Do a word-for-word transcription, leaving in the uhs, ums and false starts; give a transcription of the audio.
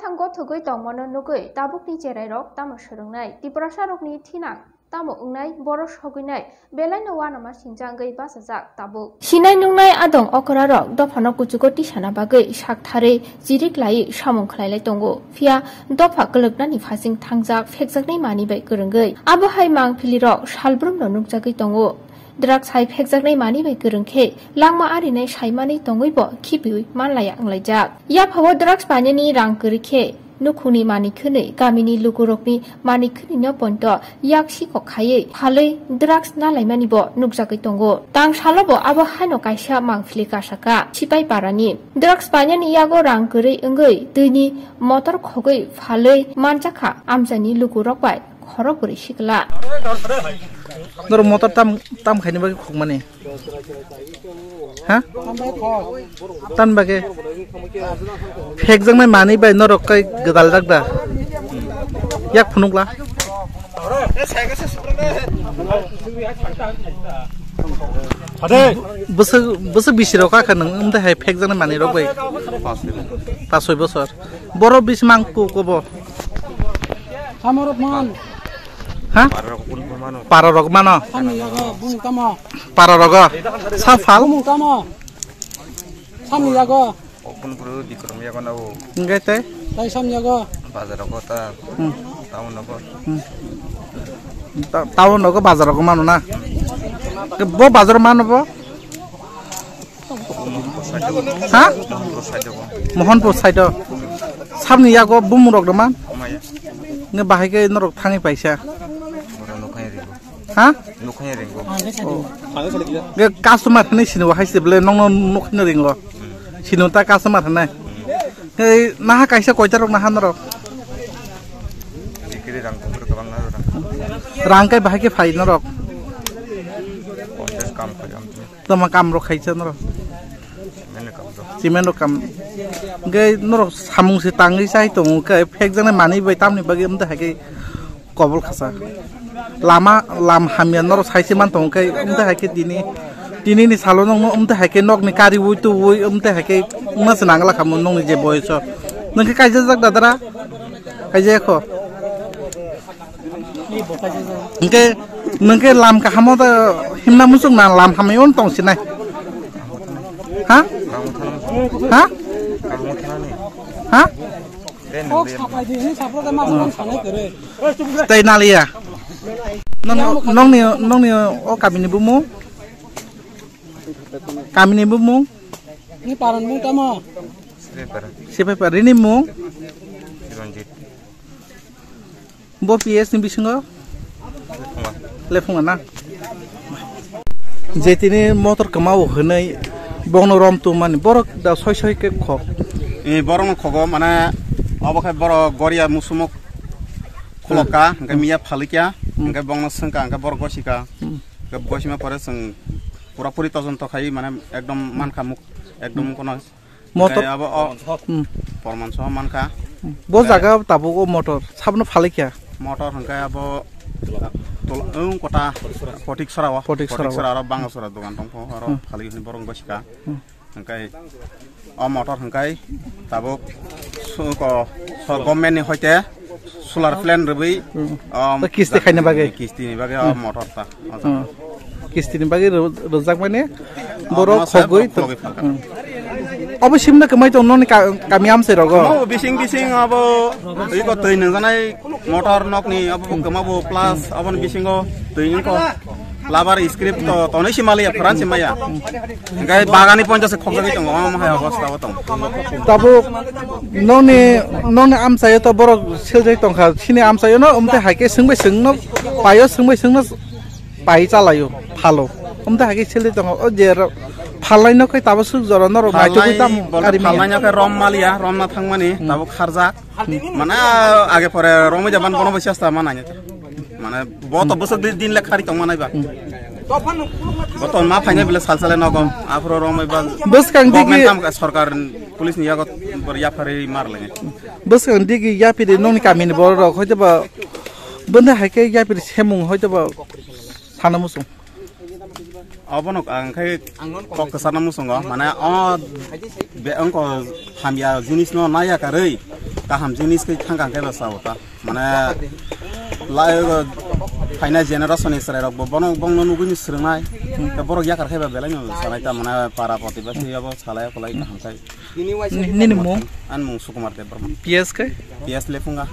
Thango thwgwi tongmano nugwi tabukni cherairok tamo swrwngnai? Tiprasarokni thinang tamo wngnai? Boro sogwinai belaino uanama sinjagwi bachajak tabuk. Sinai nungnai adong okrarok dophano kuchugo tisana bagwi sak tharwi chirik laiwi samung khlailai tongo. Phiya dopha kwlwknani phasing thangjak phekjaknai manwi bai kwrwngwi. Abo hai mangpilirok salbrumno nukjagwi tongo. Drugs hai phekjaknai manwi bai kwrwng khe langma arinai saimanwi tongwibo khibiwi manlaiya wnglaijak. Yaphao drugs painani rang kwrwi khe nukhungni manwi khwnwi kamini lukurokni manwi khwnwino pointo yak sikok khaiwi phalwi drugs nalaimanibo nukjagwi tongo. Tang salobo abo haino kaisa mangpili kasaka Sipai parani. Drugs painani yago rang kwrwi wngwi twini motor khogwi phalwi manjakha amchaini lukurok bai khorok bwrwi sikla. Norok motor tam, tam khaini bagwi khokmani? Ha? Tan bagwi? Phekjaknai manwi bai norok kai gwdal jak da? Yak phunukla. Bwswk, bwswk bisi rok kha nwng, wng tei hai phekjaknai manwi rok bai? Pas soi bosor. Borok bisi mang ku kobo? Samorok man. Ha? Pararok mano. Samni yago, bumung tamo. Pararok. Sa phal? Bumung tamo. Samni yago. Okun puru Bikram yago na o. Hingke tei? Tai samni yago. Bazar rogo ta. Hmm. Town rogo. Hmm. Ta-, town rogo bazar rogo mano na? Ke bo bazar mano bo? Ha? Mohanpur side o. Samni yago bumung rok rwma? Nge bahai khe norok thangwi paisa? Ha? Nge customer hwnwi sini bo hai se bwle nokno nukhuino ringo. Sini ta customer hwnwi. Hei naha kaisa koita rok naha norok? Rang kai bahai khe phai norok? Tama kam rok khaisa norok. Cement rok kam. Hingke norok samung se tangwi chai tongo khe phekjaknai manwi bai tamni bagwi wngte hai khe kobol khasa. Lama, lam hamya norok sai se man tongo khe wngte hai khe tini, tini ni salo nokno wngte hai khe nokni kariui tuui wngte hai khe wngma se nangla khamu nokni je boyoso. Nwng khe kaijajak dadara? Kaijaya kho? Hingke, nwng khe lam kahamo da himna muchung na lam hamya on tong sinai. Ha? Ha? Ha? Tei naliya. Nong, nongni, nongni o kamini bumung? Kamini bumung? Ni paran bung tamo? Sipai paran. Sipai paran. Rini mung? Chiranjit. Bo P S ni bisingo? Lephunga. Lephunga na? Je tini motor kwmao hwnwi bongno rom tongmani, borok da soi soi khe khok. E, borokno khogo, mane, obo khe borok goria musumok khulokka, hmm, hingke miya phalikya, hmm, hingke bongno swngkha, hingke borok gosika. Hmm. Hingke gosima pore chwng pura puri todonto khai, mane, ekdom mankha muk, ekdom, hmm, kono Motor. Tei abo o, hmm, porman soho mankha. Bo jaga tabuk o motor sabno phalai kha. Motor hwnkhe abo tola, wng kota Potik Sora o. Potik Sora o. Potik Sora aro Bangasora dogan tongkho, aro, hmm, phalai hwnwi borok gosika. Hmm. Hwnkhe o motor hwnkhe tabuk su-, ko, so, government ni hoite solar plant rwbwi, hmm, um, to kisti khaina bagwi. Kisti ni bagwi, hmm, o motor ta. Hmm. Kisti ni bagwi ro-, rwjak mani borok, oh, khogwi, khogwi phalkha. Hmm. Obo simna kwmai tong noni ka-, kami amchai rogo. Omo bising bising abo iko twi nangjanai motor nokni abo kwma bo plus aboni bisingo twi wngkho labar script to tonwi simaliya phoran simaya. Hingke bagani poncha se khokjagwi tongo, omo hai obostha o tongo. Tabuk nokni, nokni amchaio to borok seljak tongkha, chini amchaio no, umte hai khe swngbai swngno paio, swngbai swngno pai chalaio, phalo. Umte hai khe seljak tongo, o je ro-, phalnai no khe tabuk suk jora norok naitugwi tamo kari manya. Phalnai no khe rom maliya, romna thangmani, hmm, tabuk kharjak. Mane age pore romwi jaban bono bai chesta ma nai. Mane bo to bwswk di-, din le khari tong manai ba. Hmm. Bo to ma phainai bile sal sale nogo. Aphuru romwi ba bwskang digi government kam ka sorkar police ni yago bor yapharwi mar lenge. Bwskang digi yapiri nongni kamini borok rok hoito ba bwndai hai khe yapiri semung hoito ba sana muchung. Obono ang khe kok kwcharo muchungo, mane o be-, wngkha hamya jinisno naiya karwi, kaham jinis khe thang kang khe ba sao ta. Mane lai phaina generation ni chwrai rok bo bono bongno nugwi ni swrwngnai. Borok yakar khe ba belai no sanai ta mane para protibasi abo salai kolai kaham khai. Nini mung? An mung Sukumar Debbarma. P S khe? P S Lefunga.